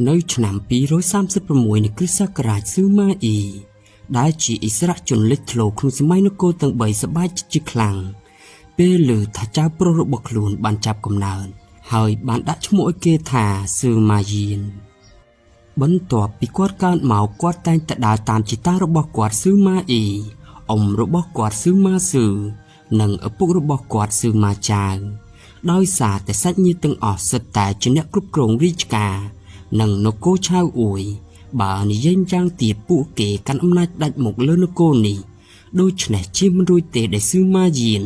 នៅឆ្នាំ236នៃគ្រិស្តសករាជស៊ឺម៉ាអ៊ីដែលជាអិសរាជជនលេចធ្លោក្នុងសម័យនគរទាំង3សប្បាយចិត្តជាខ្លាំងពេលឮថាចៅប្រុសរបស់ខ្លួនបានចាប់កំណើតហើយបានដាក់ឈ្មោះឲ្យគេថាស៊ឺម៉ាយៀនបន្ទាប់ពីគាត់កើតមកគាត់តែងតែដើរតាមជីតារបស់គាត់ស៊ឺម៉ាអ៊ីអ៊ំរបស់គាត់ស៊ឺម៉ាស៊ឺនិងឪពុករបស់គាត់ស៊ឺម៉ាចាវដោយសារតែសាច់ញាតិទាំងអស់សុទ្ធតែជាអ្នកគ្រប់គ្រងរាជការនិងនគរឆៅអួយបើនិយាយយ៉ាងទៀតពួកគេកាន់អំណាចផ្ដាច់មុខលើនគរនេះដូច្នេះជាមិនរួចទេដែលស៊ឺម៉ាយៀន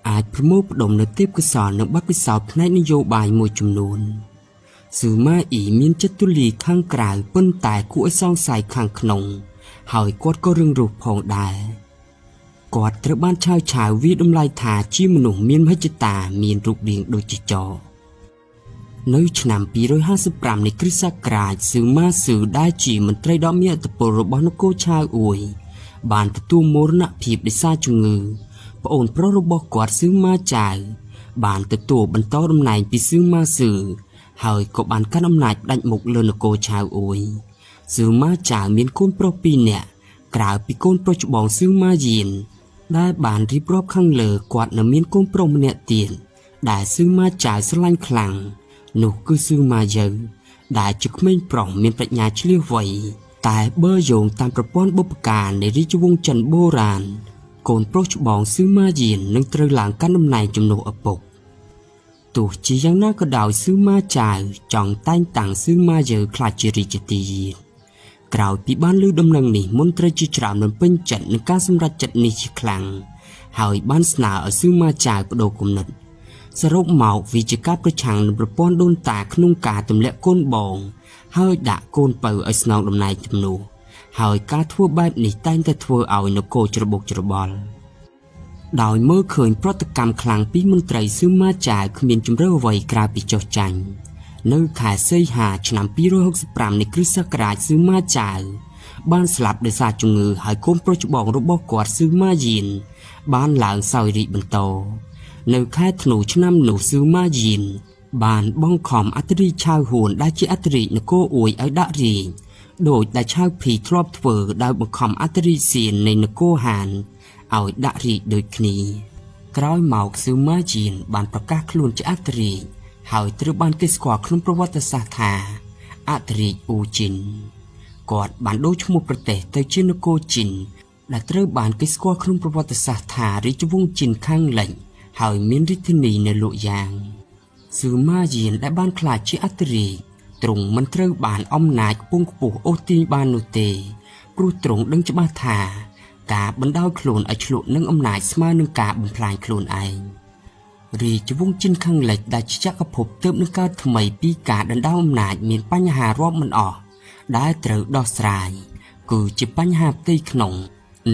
អាចប្រមូលផ្ដុំនូវទេពកោសល្យនិងបទពិសោធន៍ផ្នែកនយោបាយមួយចំនួនស៊ឺម៉ាអ៊ីមានចិត្តទូលាយខាងក្រៅប៉ុន្តែគួរឲ្យសង្ស័យខាងក្នុងហើយគាត់ក៏រឹងរូសផងដែរគាត់ត្រូវបានឆាវឆាវវាតម្លៃថាជាមនុស្សមានមហិច្ឆតាមានរូបរាងដូចជាចរនៅឆ្នាំ255នៃគ្រិស្តសករាជស៊ឺម៉ាស៊ឺដែលជាមន្ត្រីដ៏មានឥទ្ធិពលរបស់នគរឆាវអួយបានទទួលមរណភាពដោយសារជំងឺប្អូនប្រុសរបស់គាត់ស៊ឺម៉ាចាវបានទទួលបន្តតំណែងពីស៊ឺម៉ាស៊ឺហើយក៏បានកាន់អំណាចផ្ដាច់មុខលើនគរឆាវអួយស៊ឺម៉ាចាវមានកូនប្រុស2នាក់ក្រៅពីកូនប្រុសច្បងស៊ឺម៉ាយៀនដែលបានរៀបរាប់ខាងលើគាត់នៅមានកូនប្រុសម្នាក់ទៀតដែលស៊ឺម៉ាចាវស្រឡាញ់ខ្លាំងនោះគឺស៊ឺម៉ាយើដែលជាក្មេងប្រុសមានប្រាជ្ញាឆ្លៀសវៃតែបើយោងតាមប្រព័ន្ធបុព្វកាលនៃរាជវង្សចិនបុរាណកូនប្រុសច្បងស៊ឺម៉ាយៀននឹងត្រូវឡើងកាន់តំណែងជំនួសឪពុកទោះជាយ៉ាងណាក៏ដោយស៊ឺម៉ាចាវចង់តែងតាំងស៊ឺម៉ាយើក្លាយជារាជទាយាទក្រោយពីបានឮដំណឹងនេះមន្ត្រីជាច្រើនមិនពេញចិត្តនឹងការសម្រេចចិត្តនេះជាខ្លាំងហើយបានស្នើឲ្យស៊ឺម៉ាចាវប្ដូរគំនិតសរុបមកវាជាការប្រឆាំងនឹងប្រព័ន្ធដូនតាក្នុងការទម្លាក់កូនបងហើយដាក់កូនពៅឲ្យស្នងតំណែងជំនួសហើយការធ្វើបែបនេះតែងតែធ្វើឲ្យនគរច្របូកច្របល់ដោយមើលឃើញប្រតិកម្មខ្លាំងពីមន្ត្រីស៊ឺម៉ាចាវគ្មានជម្រើសអ្វីក្រៅពីចុះចាញ់នៅខែសីហាឆ្នាំ265នៃគ្រិស្តសករាជស៊ឺម៉ាចាវបានស្លាប់ដោយសារជំងឺហើយកូនប្រុសច្បងរបស់គាត់ស៊ឺម៉ាយៀនបានឡើងសោយរាជ្យបន្តនៅខែធ្នូឆ្នាំនោះស៊ឺម៉ាយៀនបានបង្ខំអធិរាជឆាវហួនដែលជាអធិរាជនគរអួយឲ្យដាក់រាជ្យដោយដែលឆាវភីធ្លាប់ធ្វើដោយបង្ខំអធិរាជសៀននៃនគរហានឲ្យដាក់រាជ្យដូចគ្នាក្រោយមកស៊ឺម៉ាយៀនបានប្រកាសខ្លួនជាអធិរាជហើយត្រូវបានគេស្គាល់ក្នុងប្រវត្តិសាស្ត្រថាអធិរាជអ៊ូជីនគាត់បានដូរឈ្មោះប្រទេសទៅជានគរជីនដែលត្រូវបានគេស្គាល់ក្នុងប្រវត្តិសាស្ត្រថារាជវង្សជីនខាងលិចហើយមានរាជធានីនៅលក់យ៉ាងស៊ឺម៉ាយៀនដែលបានក្លាយជាអធិរាជទ្រង់មិនត្រូវបានអំណាចខ្ពង់ខ្ពស់អូសទាញបាននោះទេព្រោះទ្រង់ដឹងច្បាស់ថាការបណ្ដោយខ្លួនឲ្យឆ្លក់នឹងអំណាចស្មើនឹងការបំផ្លាញខ្លួនឯងរាជវង្សចិនខាងលិចដែលជាចក្រភពទើបនឹងកើតថ្មីពីការដណ្ដើមអំណាចមានបញ្ហារាប់មិនអស់ដែលត្រូវដោះស្រាយគឺជាបញ្ហាផ្ទៃក្នុង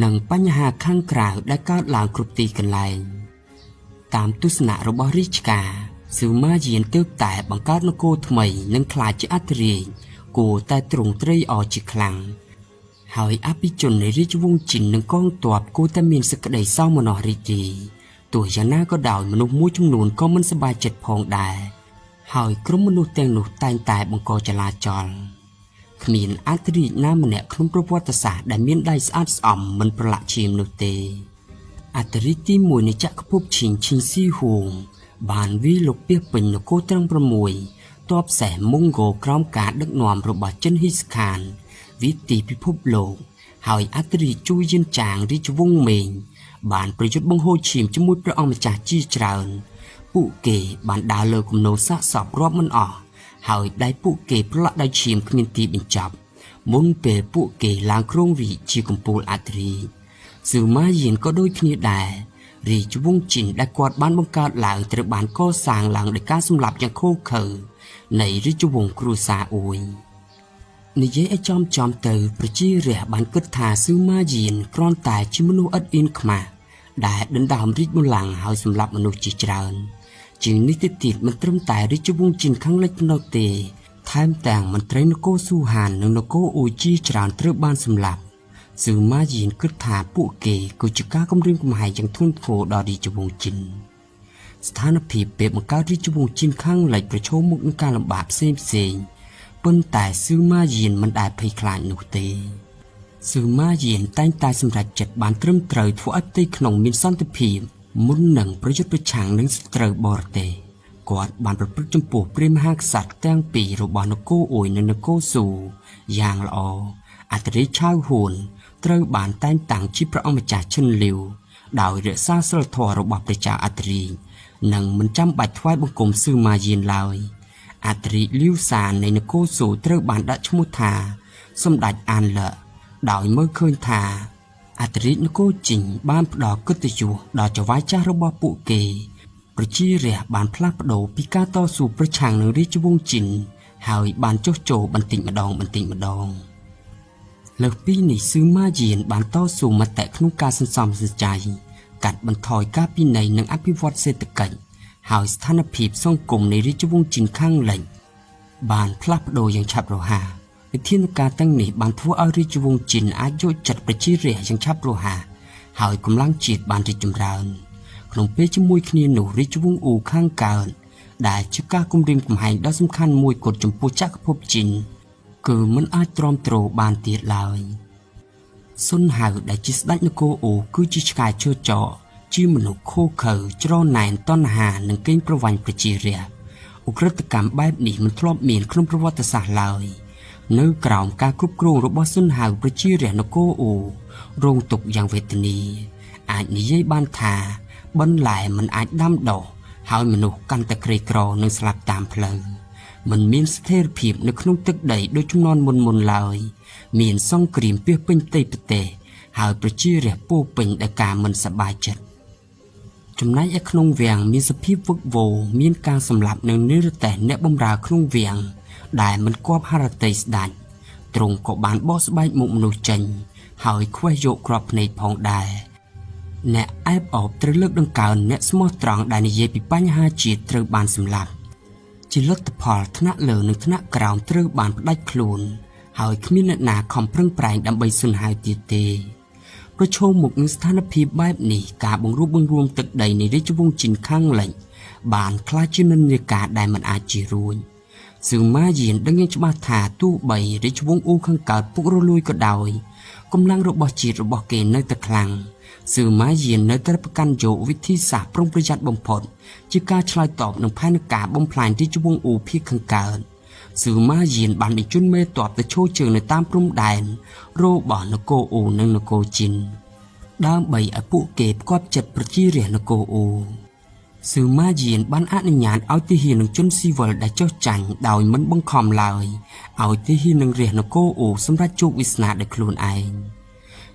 និងបញ្ហាខាងក្រៅដែលកើតឡើងគ្រប់ទីកន្លែងតាមទស្សនៈរបស់រាជការស៊ឺម៉ាយៀនទើបតែបង្កើតនគរថ្មីនិងក្លាយជាអធិរាជគួរតែទ្រង់ត្រេកអរជាខ្លាំងហើយអភិជននៃរាជវង្សចិននិងកងទ័ពគួរតែមានសេចក្តីសោមនស្សរីករាយទោះយ៉ាងណាក៏ដោយមនុស្សមួយចំនួនក៏មិនសប្បាយចិត្តផងដែរហើយក្រុមមនុស្សទាំងនោះតែងតែបង្កចលាចលគ្មានអធិរាជណាម្នាក់ក្នុងប្រវត្តិសាស្ត្រដែលមានដៃស្អាតស្អំមិនប្រឡាក់ឈាមនោះទេអធិរាជទី1នៃចក្រភពឈីងឈីងស៊ីហួងបានវាយលុកពាសពេញនគរទាំង6ទ័ពសេះម៉ុងហ្គោក្រោមការដឹកនាំរបស់ចិនហ៊ីស្ខានវាទីពិភពលោកហើយអធិរាជជួយៀនចាងរាជវង្សមេងបានប្រយុទ្ធបង្ហូរឈាមជាមួយព្រះអង្គម្ចាស់ជាច្រើនពួកគេបានដើរលើគំនរសាកសពរាប់មិនអស់ហើយដៃពួកគេប្រឡាក់ដោយឈាមគ្មានទីបញ្ចប់មុនពេលពួកគេឡើងគ្រងរាជ្យជាកំពូលអធិរាជស៊ឺម៉ាយៀនក៏ដូចគ្នាដែររាជវង្សចិនដែលគាត់បានបង្កើតឡើងត្រូវបានកសាងឡើងដោយការសម្លាប់យ៉ាងឃោរឃៅនៃរាជវង្សគ្រួសារអួយនិយាយឲ្យចំទៅប្រជារាស្ត្របានគិតថាស៊ឺម៉ាយៀនគ្រាន់តែជាមនុស្សឥតអៀនខ្មាស់ដែលដណ្ដើមរាជបល្ល័ង្កហើយសម្លាប់មនុស្សជាច្រើនជាងនេះទៅទៀតមិនត្រឹមតែរាជវង្សចិនខាងលិចប៉ុណ្ណោះទេថែមទាំងមន្ត្រីនគរស៊ូហាននិងនគរអ៊ូជាច្រើនត្រូវបានសម្លាប់ស៊ឺម៉ាយៀនគិតថាពួកគេគឺជាការគំរាមកំហែងយ៉ាងធ្ងន់ធ្ងរដល់រាជវង្សចិនស្ថានភាពពេលបង្កើតរាជវង្សចិនខាងលិចប្រឈមមុខនឹងការលំបាកផ្សេងៗ ប៉ុន្តែសឺម៉ាយានមិនដែលភ័យខ្លាចនោះទេសឺម៉ាយានតែងតែសម្រេចចិត្តបានត្រឹមត្រូវធ្វើឲ្យផ្ទៃក្នុងមានសន្តិភាពមុននឹងប្រយុទ្ធប្រឆាំងនឹងសត្រូវបរទេសគាត់បានប្រព្រឹត្តចំពោះព្រះមហាក្សត្រទាំងពីររបស់នគរអួយនិងនគរស៊ូយ៉ាងល្អអធិរាជឆាវហួនត្រូវបានតែងតាំងជាព្រះអង្គម្ចាស់ឈិនលាវដោយរក្សាសីលធម៌របស់ព្រះចៅអធិរាជនិងមិនចាំបាច់ថ្វាយបង្គំសឺម៉ាយានឡើយអធិរាជលាវសាននៃនគរស៊ូត្រូវបានដាក់ឈ្មោះថាសម្ដេចអានលដោយមើលឃើញថាអធិរាជនគរជីងបានផ្ដល់កិត្តិយសដល់ចៅហ្វាយចាស់របស់ពួកគេប្រជារាស្ត្របានផ្លាស់ប្ដូរពីការតស៊ូប្រឆាំងនឹងរាជវង្សជីនហើយបានចុះចូលបន្តិចម្ដងបន្តិចម្ដងលើសពីនេះសឺម៉ាយានបានតស៊ូមតិក្នុងការសន្សំសំចៃកាត់បន្ថយការពិន័យនិងអភិវឌ្ឍសេដ្ឋកិច្ចហើយស្ថានភាពសង្គមនៃរាជវង្សជីនខាងលិចបានផ្លាស់ប្ដូរយ៉ាងឆាប់រហ័សវិធានការទាំងនេះបានធ្វើឲ្យរាជវង្សជីនអាចយកចិត្តប្រជារាស្ត្រយ៉ាងឆាប់រហ័សហើយកម្លាំងជាតិបានរីកចម្រើនក្នុងពេលជាមួយគ្នានោះរាជវង្សអ៊ូខាងកើតដែលជាការគំរាមកំហែងដ៏សំខាន់មួយគត់ចំពោះចក្រភពជីនគឺមិនអាចទ្រាំទ្របានទៀតឡើយស៊ុនហៅដែលជាស្ដេចនគរអ៊ូគឺជាឆ្កែឈើចកជាមនុស្សឃោរឃៅច្រណែនតណ្ហានិងកេងប្រវ័ញ្ចប្រជារាស្ត្រឧក្រិដ្ឋកម្មបែបនេះមិនធ្លាប់មានក្នុងប្រវត្តិសាស្ត្រឡើយនៅក្រោមការគ្រប់គ្រងរបស់ស៊ុនហៅប្រជារាស្ត្រនគរអ៊ូរងទុក្ខយ៉ាងវេទនាអាចនិយាយបានថាបន្លែមិនអាចដាំដុះហើយមនុស្សកាន់តែក្រីក្រនិងស្លាប់តាមផ្លូវមិនមានស្ថិរភាពនៅក្នុងទឹកដីដូចជំនាន់មុនៗឡើយមានសង្គ្រាមពាសពេញផ្ទៃប្រទេសហើយប្រជារាស្ត្រពោពេញដោយការមិនសប្បាយចិត្តចំណែកឯក្នុងវាំងមានសភាពវឹកវរមានការសម្លាប់និងនិរទេសអ្នកបម្រើក្នុងវាំងដែលមិនគប់ហរតីស្ដេចទ្រង់ក៏បានបោះស្បែកមុខមនុស្សចេញហើយខ្វេះយកគ្រាប់ភ្នែកផងដែរអ្នកអែបអបត្រូវលើកដង្កើងអ្នកស្មោះត្រង់ដែលនិយាយពីបញ្ហាជាតិត្រូវបានសម្លាប់ជាលទ្ធផលថ្នាក់លើនិងថ្នាក់ក្រោមត្រូវបានផ្ដាច់ខ្លួនហើយគ្មានអ្នកណាខំប្រឹងប្រែងដើម្បីស៊ុនហៅទៀតទេប្រឈមមុខនឹងស្ថានភាពបែបនេះការបង្រួបបង្រួមទឹកដីនៃរាជវង្សជីនខាងលិចបានក្លាយជានិន្នាការដែលមិនអាចជៀសរួចសឺម៉ាយានដឹងយ៉ាងច្បាស់ថាទោះបីរាជវង្សអ៊ូខាងកើតពុករលួយក៏ដោយកម្លាំងរបស់ជាតិរបស់គេនៅតែខ្លាំងសឺម៉ាយាននៅតែប្រកាន់យកវិធីសាស្ត្រប្រុងប្រយ័ត្នបំផុតជាការឆ្លើយតបនឹងផែនការបំផ្លាញរាជវង្សអ៊ូភាគខាងកើតសឺម៉ាយានបានបញ្ជូនមេទ័ពទៅឈរជើងនៅតាមព្រំដែនរបស់នគរអ៊ូនិងនគរជីនដើម្បីឲ្យពួកគេផ្គាប់ចិត្តប្រជារាស្ត្រនគរអ៊ូសឺម៉ាយានបានអនុញ្ញាតឲ្យទាហាននិងជនស៊ីវិលដែលចុះចាញ់ដោយមិនបង្ខំឡើយឲ្យទាហាននិងរាស្ត្រនគរអ៊ូសម្រាប់ជោគវាសនាដោយខ្លួនឯង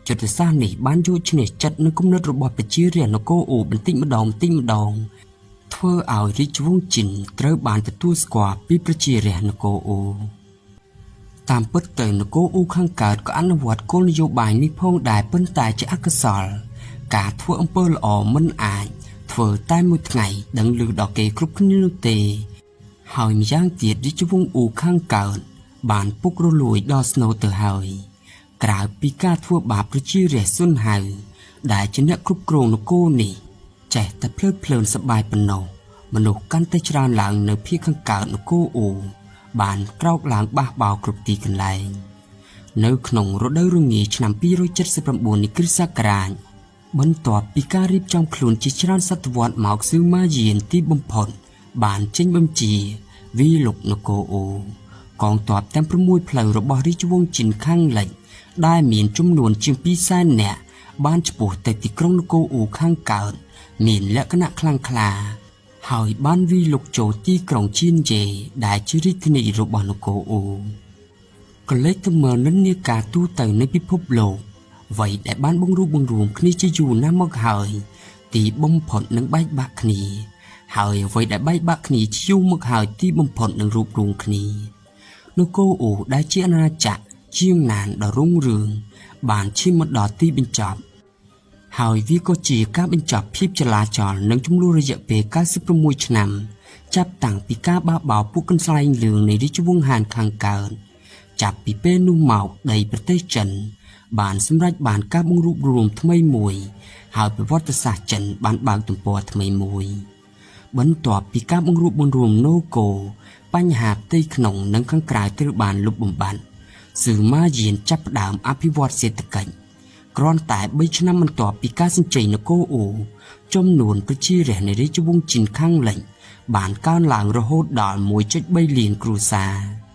យុទ្ធសាស្ត្រនេះបានយកឈ្នះចិត្តនឹងគំនិតរបស់ប្រជារាស្ត្រនគរអ៊ូបន្តិចម្ដងបន្តិចម្ដងធ្វើឲ្យរាជវង្សជីនត្រូវបានទទួលស្គាល់ពីប្រជារាស្ត្រនគរអ៊ូតាមពិតទៅនគរអ៊ូខាងកើតក៏អនុវត្តគោលនយោបាយនេះផងដែរប៉ុន្តែជាអកុសលការធ្វើអំពើល្អមិនអាចធ្វើតែមួយថ្ងៃដឹងឮដល់គេគ្រប់គ្នានោះទេហើយម្យ៉ាងទៀតរាជវង្សអ៊ូខាងកើតបានពុករលួយដល់ស្នូទៅហើយក្រៅពីការធ្វើបាបប្រជារាស្ត្រស៊ុនហៅដែលជាអ្នកគ្រប់គ្រងនគរនេះចេះតែភ្លើតភ្លើនសប្បាយប៉ុណ្ណោះមនុស្សកាន់តែច្រើនឡើងនៅភាគខាងកើតនគរអ៊ូបានក្រោកឡើងបះបោរគ្រប់ទីកន្លែងនៅក្នុងរដូវរងាឆ្នាំ279នៃគ្រិស្តសករាជបន្ទាប់ពីការរៀបចំខ្លួនជាច្រើនសតវត្សមកសឺម៉ាយានទីបំផុតបានចេញបញ្ជាវាយលុកនគរអ៊ូកងទ័ពទាំង6ផ្លូវរបស់រាជវង្សជីនខាងលិចដែលមានចំនួនជាង200,000នាក់បានឆ្ពោះទៅទីក្រុងនគរអ៊ូខាងកើតមានលក្ខណៈខ្លាំងក្លាហើយបានវាយលុកចូលទីក្រុងជីនយេដែលជារាជធានីរបស់នគរអ៊ូក៏លេចទៅមើលនិន្នាការទូទៅនៃពិភពលោកអ្វីដែលបានបង្រួបបង្រួមគ្នាជាយូរណាស់មកហើយទីបំផុតនឹងបែកបាក់គ្នាហើយអ្វីដែលបែកបាក់គ្នាជាយូរមកហើយទីបំផុតនឹងរួបរួមគ្នានគរអ៊ូដែលជាអាណាចក្រជាងណានដ៏រុងរឿងបានឈានមកដល់ទីបញ្ចប់ហើយវាក៏ជាការបញ្ចប់ភាពចលាចលនិងចំនួនរយៈពេល96ឆ្នាំចាប់តាំងពីការបះបោរពួកកន្សែងលឿងនៃរាជវង្សហានខាងកើតចាប់ពីពេលនោះមកដីប្រទេសចិនបានសម្រេចបានការបង្រួបបង្រួមថ្មីមួយហើយប្រវត្តិសាស្ត្រចិនបានបើកទំព័រថ្មីមួយបន្ទាប់ពីការបង្រួបបង្រួមនគរ បញ្ហាផ្ទៃក្នុងនិងខាងក្រៅត្រូវបានលុបបំបាត់ សឺម៉ាយានចាប់ផ្ដើមអភិវឌ្ឍសេដ្ឋកិច្ចគ្រាន់តែ3ឆ្នាំបន្ទាប់ពីការសញ្ជ័យនគរអ៊ូចំនួនប្រជារាស្ត្រនៃរាជវង្សជីនខាងលិចបានកើនឡើងរហូតដល់1.3លានគ្រួសារ។